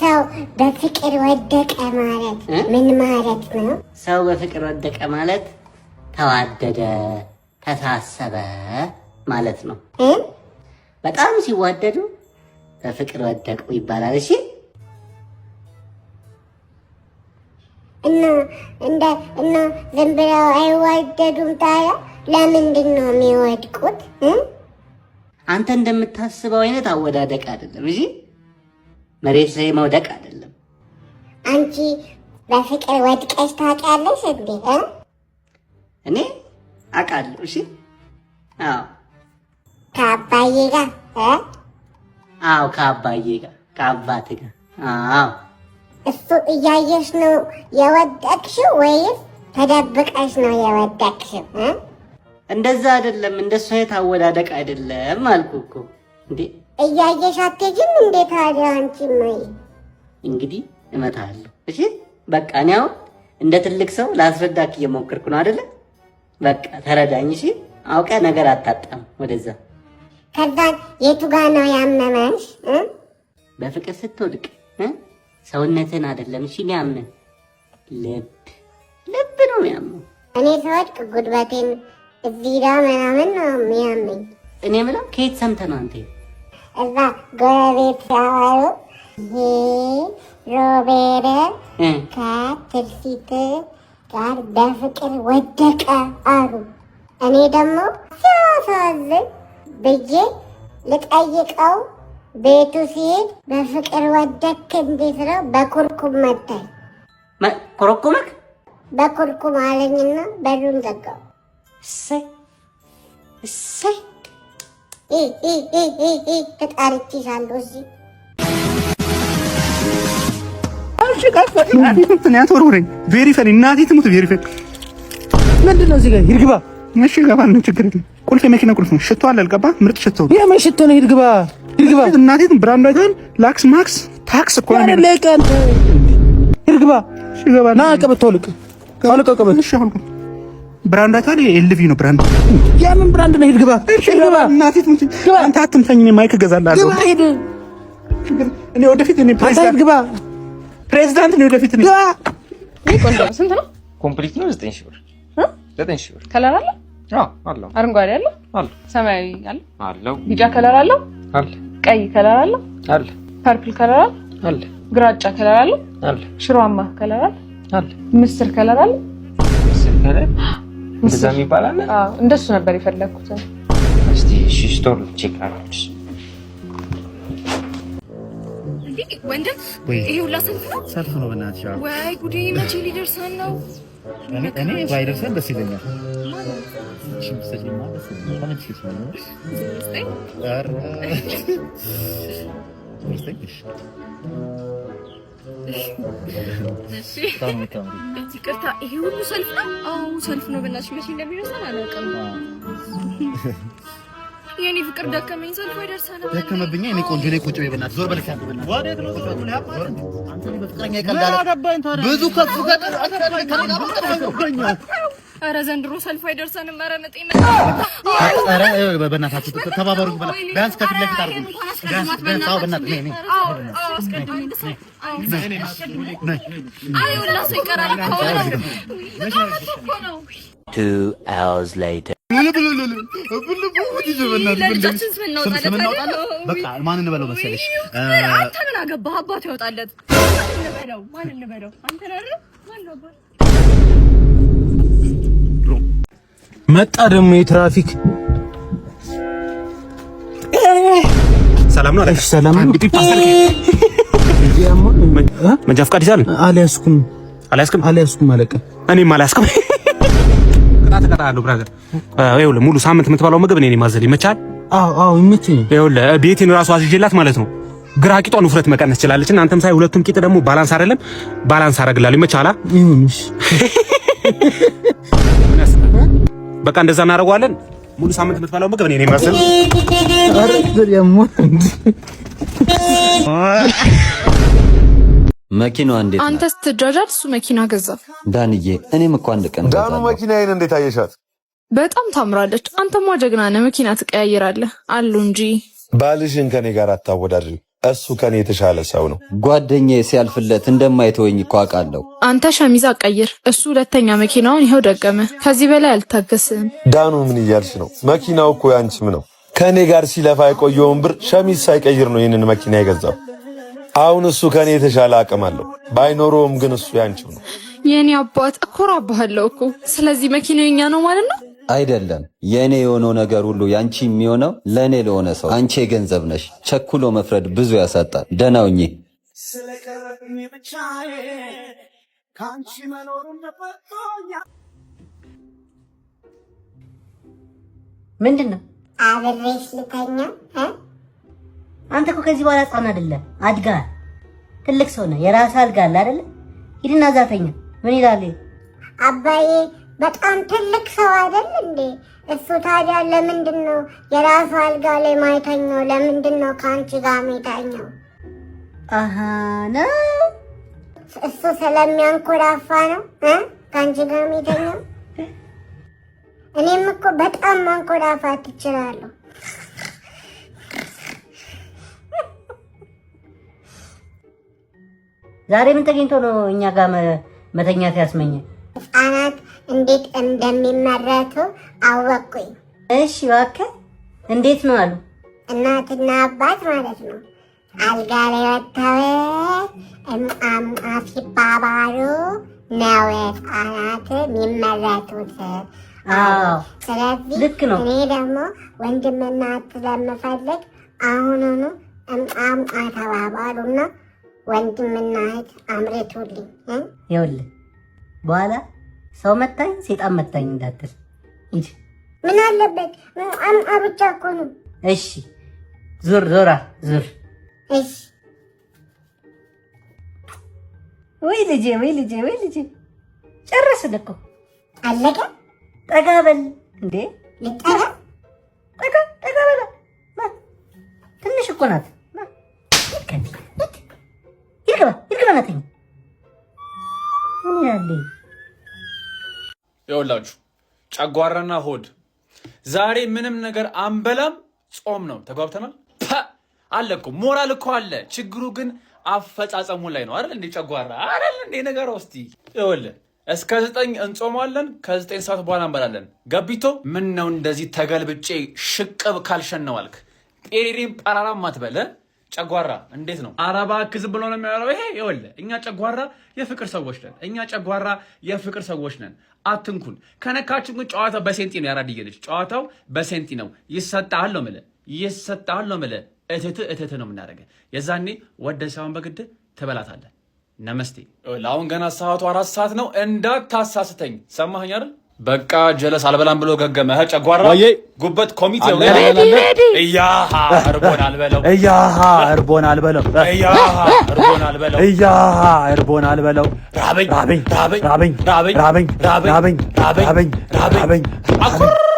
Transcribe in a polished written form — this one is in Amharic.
ሰው በፍቅር ወደቀ ማለት ምን ማለት ነው? ሰው በፍቅር ወደቀ ማለት ተዋደደ፣ ተሳሰበ ማለት ነው። በጣም ሲዋደዱ በፍቅር ወደቁ ይባላል። እሺ። እና እንደ እና ዝም ብለው አይዋደዱም። ታዲያ ለምንድን ነው የሚወድቁት? አንተ እንደምታስበው አይነት አወዳደቅ አይደለም። እሺ፣ መሬት ላይ መውደቅ አይደለም። አንቺ በፍቅር ወድቀሽ ታውቂያለሽ እንዴ? እኔ አውቃለሁ። እሺ። አዎ። ከአባዬ ጋር? አዎ፣ ከአባዬ ጋር፣ ከአባትህ ጋር። አዎ። እሱ እያየሽ ነው የወደቅሽው ወይስ ተደብቀሽ ነው የወደቅሽው? እንደዛ አይደለም። እንደሱ አይነት አወዳደቅ አይደለም አልኩህ እኮ እንዴ። እያየሽ አትሄጂም እንዴ ታዲያ አንቺ? ማይ እንግዲህ እመታለሁ። እሺ በቃ እኔ አሁን እንደ ትልቅ ሰው ላስረዳክ እየሞከርኩ ነው አይደለ? በቃ ተረዳኝ። እሺ፣ አውቀህ ነገር አታጣም ወደዛ። ከዛ የቱ ጋ ነው ያመመሽ? በፍቅር ስትወድቅ ሰውነትህን አይደለም እሺ የሚያምህ፣ ልብ ልብ ነው የሚያምህ። እኔ ስወድቅ ጉልበቴን እዚህ ጋ ምናምን ነው የሚያመኝ። እኔ የምለው ከየት ሰምተህ ነው አንተ? እዛ ጎረቤት ሲያወሩ ይሄ ሮቤል ከትርሲት ጋር በፍቅር ወደቀ አሉ። እኔ ደግሞ ሲያሳዝን ብዬ ልጠይቀው ቤቱ ሲሄድ በፍቅር ወደክ እንዴት ነው በኩርኩም መታኝ። ኮረኮመክ? በኩርኩም አለኝና በሩን ዘጋው። እሰይ እሰይ። ተጣርቼሻለሁ። እዚህ አትወርውረኝ። Very funny፣ እናቴ ትሙት። Very funny። ምንድን ነው እዚህ ጋር? ሂድ ግባ። እሺ እገባለሁ፣ ችግር የለም። ቁልፍ የመኪና ቁልፍ ነው። ሽቶ አለ አልገባ። ምርጥ ሽቶ። የምን ሽቶ ነው? ሂድ ግባ፣ ሂድ ግባ። እናቴ brand አይተሃል? ላክስ ማክስ ታክስ እኮ ነው። ሂድ ግባ። እሺ እገባለሁ። ና ቀበቶ አውልቅ፣ አውልቅ ቀበቶ። እሺ አውልቅ። Brand አይተሃል? LV ነው brand። የምን brand ነው? ሂድ ግባ፣ እሺ ግባ። እናቴ ትሙት። አንተ አትምታኝ፣ እኔ mic እገዛልሃለሁ። ግባ፣ ሂድ። እኔ ወደፊት እኔ ፕሬዝዳንት ግባ፣ ፕሬዝዳንት ነው ወደፊት እኔ። ግባ። ቆንጆ ስንት ነው? Complete ነው 9,000 ብር። 9,000 ብር። Color አለ? አዎ አለው። አረንጓዴ አለ? አለ። ሰማያዊ አለ? አለው። ቢጫ color አለው? አለ። ቀይ color አለው? አለ። Purple color አለ? አለ። ግራጫ color አለው? አለ። ሽሮአማ color አለ? አለ። ምስር color አለ? ምስር color እንደዛ የሚባል አለ? አዎ እንደሱ ነበር የፈለግኩት። እስቲ እሺ store check አድርጉ። ወንድም ይሄ ሁላ ሰልፍ ነው? ሰልፍ ነው በእናትሽ። ወይ ጉዴ! መቼ ሊደርሰን ነው? እኔ ባይደርሰን ደስ ይለኛል። እሺ ብትሰጪኝማ ደስ ይለኛል። ተመችቶሽ ነው? ኧረ እሺ። በጣም ነው የምታምሪው። ይቅርታ፣ ይሄ ሁሉ ሰልፍ ነው? አዎ ሰልፍ ነው። በእናትሽ መቼ እንደሚደርሰን አላውቅም። የኔ ፍቅር ደከመኝ፣ ሰልፍ አይደርሰንም። ደከመብኛ። እኔ ቆንጆ ላይ ቁጭ በይ በእናትሽ። ዞር በል ብዙ ከፍ ኧረ ዘንድሮ ሰልፍ አይደርሰንም። ኧረ ምጤ ኧረ በእናታችሁ ተባበሩ። ቢያንስ ከፊት ለፊት አድርጉ። ቢያንስ ቢያንስ አዎ፣ በእናትህ ነይ ነይ 2 hours later. ለልጃችን ስም እናውጣለት። በቃ ማን እንበለው መሰለሽ? አንተ ምን አገባህ? አባቱ ያወጣለት። ማን እንበለው? አንተ ነህ። ማን ነው አባቱ? መጣ ደግሞ የትራፊክ። ሰላም ነው አለቃ? ሰላም ነው። መንጃ ፈቃድ ይዛል? አልያዝኩም። አልያዝክም? አልያዝኩም አለቃ። እኔም አልያዝኩም። ቅጣት እቀጣለሁ brother። ይኸውልህ ሙሉ ሳምንት የምትበላው ምግብ እኔ ነኝ ማዘል። ይመችሃል? አዎ አዎ ይመቸኛል። ይኸውልህ ቤቴን እራሱ አዝዤላት ማለት ነው። ግራ ቂጧን ውፍረት መቀነስ ትችላለች። እና አንተም ሳይ ሁለቱም ቂጥ ደግሞ balance አይደለም፣ balance አደርግልሃለሁ። ይመችሃል? ይሁን እሺ። በቃ እንደዛ እናደርገዋለን። ሙሉ ሳምንት የምትበላው ምግብ እኔ ነኝ ማዘል። መኪናዋ እንዴት ናት? አንተ ስትጃጃል እሱ መኪና ገዛ። ዳንዬ፣ እኔም እኮ አንድ ቀን ዳኑ ገዛለሁ። መኪናዬን እንዴት አየሻት? በጣም ታምራለች። አንተማ ጀግና ነህ፣ መኪና ትቀያይራለህ አሉ እንጂ። ባልሽን ከኔ ጋር አታወዳድሪ። እሱ ከኔ የተሻለ ሰው ነው። ጓደኛዬ ሲያልፍለት እንደማይተወኝ እኮ አውቃለሁ። አንተ ሸሚዝ አቀይር፣ እሱ ሁለተኛ መኪናውን ይኸው ደገመ። ከዚህ በላይ አልታገስም። ዳኑ ምን እያልሽ ነው? መኪናው እኮ ያንቺም ነው። ከእኔ ጋር ሲለፋ የቆየውን ብር ሸሚዝ ሳይቀይር ነው ይህንን መኪና የገዛው። አሁን እሱ ከኔ የተሻለ አቅም አለው። ባይኖረውም ግን እሱ ያንቺው ነው። የእኔ አባት እኮራብሃለሁ እኮ። ስለዚህ መኪናው የኛ ነው ማለት ነው? አይደለም፣ የእኔ የሆነው ነገር ሁሉ ያንቺ የሚሆነው ለእኔ ለሆነ ሰው። አንቺ የገንዘብ ነሽ። ቸኩሎ መፍረድ ብዙ ያሳጣል። ደህና ሁኚ። ምንድን ነው? አብሬሽ ልተኛ እ? አንተ እኮ ከዚህ በኋላ ህፃን አይደለም፣ አድገሃል። ትልቅ ሰው ነህ። የራስህ አልጋ አለ አይደለ? ሂድና እዛ ተኛ። ምን ይላል? አባዬ በጣም ትልቅ ሰው አይደል እንዴ? እሱ ታዲያ ለምንድን ነው የራሱ አልጋ ላይ ማይተኛው? ለምንድን ነው ከአንቺ ጋር የሚተኛው? አሃ ነው። እሱ ስለሚያንኮራፋ ነው እ ከአንቺ ጋር የሚተኛው። እኔም እኮ በጣም ማንኮራፋት እችላለሁ። ዛሬ ምን ተገኝቶ ነው እኛ ጋር መተኛት ያስመኘ? ህፃናት እንዴት እንደሚመረቱ አወቅኩኝ። እሺ እባክህ፣ እንዴት ነው አሉ? እናትና አባት ማለት ነው አልጋ ላይ ወጥተው እምአምአ ሲባባሉ ነው ህፃናት የሚመረቱት። አዎ ስለዚህ ልክ ነው። እኔ ደግሞ ወንድምና እህት ስለምፈልግ አሁኑኑ እምአምአ ተባባሉና ወንድምና እህት አምርቱልኝ እ? ይኸውልህ በኋላ ሰው መታኝ ሴጣን መታኝ እንዳትል። ሂድ። ምን አለበት? እምአምአ ብቻ እኮ ነው። እሺ ዙር፣ ዞራ ዙር። እሺ። ወይ ልጄ፣ ወይ ልጄ፣ ወይ ልጄ፣ ጨረስን እኮ። አለቀ። ጠጋ በል እንዴ። ልጠጋ? ጠጋ ጠጋ በል። ና፣ ትንሽ እኮ ናት። ና፣ ሂድ ከዚህ ሂድ፣ ሂድ ግባ፣ ሂድ ግባ፣ ና ተኛ። ምን ይላል? ይኸውላችሁ ጨጓራና ሆድ ዛሬ ምንም ነገር አንበላም፣ ጾም ነው። ተግባብተናል? ፐ አለ እኮ ሞራል እኮ አለ። ችግሩ ግን አፈጻጸሙ ላይ ነው አይደል? እንዴ ጨጓራ አይደል እንዴ ነገር እስቲ ይኸውልህ እስከ 9 እንጾማለን። ከ9 ሰዓት በኋላ እንበላለን። ገቢቶ ምን ነው እንደዚህ ተገልብጬ ሽቅብ ካልሸነው አልክ። ጴሪሪም ጳራራም አትበል። ጨጓራ እንዴት ነው? ኧረ እባክህ ዝም ብሎ ነው የሚያወራው ይሄ። ይኸውልህ እኛ ጨጓራ የፍቅር ሰዎች ነን። እኛ ጨጓራ የፍቅር ሰዎች ነን። አትንኩን። ከነካችን ግን ጨዋታው በሴንቲ ነው። ያራድዬ ልጅ ጨዋታው በሴንቲ ነው። ይሰጣል ነው የምልህ፣ ይሰጣል ነው የምልህ። እትት እትት ነው የምናደርገህ። የዛኔ ወደ ሳይሆን በግድ ትበላታለህ። ነመስቴ። አሁን ገና ሰዓቱ 4 ሰዓት ነው። እንዳታሳስተኝ። ሰማኸኝ አይደል? በቃ ጀለስ አልበላም ብሎ ገገመ። ጨጓራ ጉበት ኮሚቴው እያሃ እርቦናል በለው፣ እያሃ እርቦናል በለው፣ እያሃ እርቦናል በለው፣ እያሃ እርቦናል በለው። ራበኝ ራበኝ ራበኝ ራበኝ ራበኝ ራበኝ ራበኝ ራበኝ ራበኝ ራበኝ ራበኝ ራበኝ።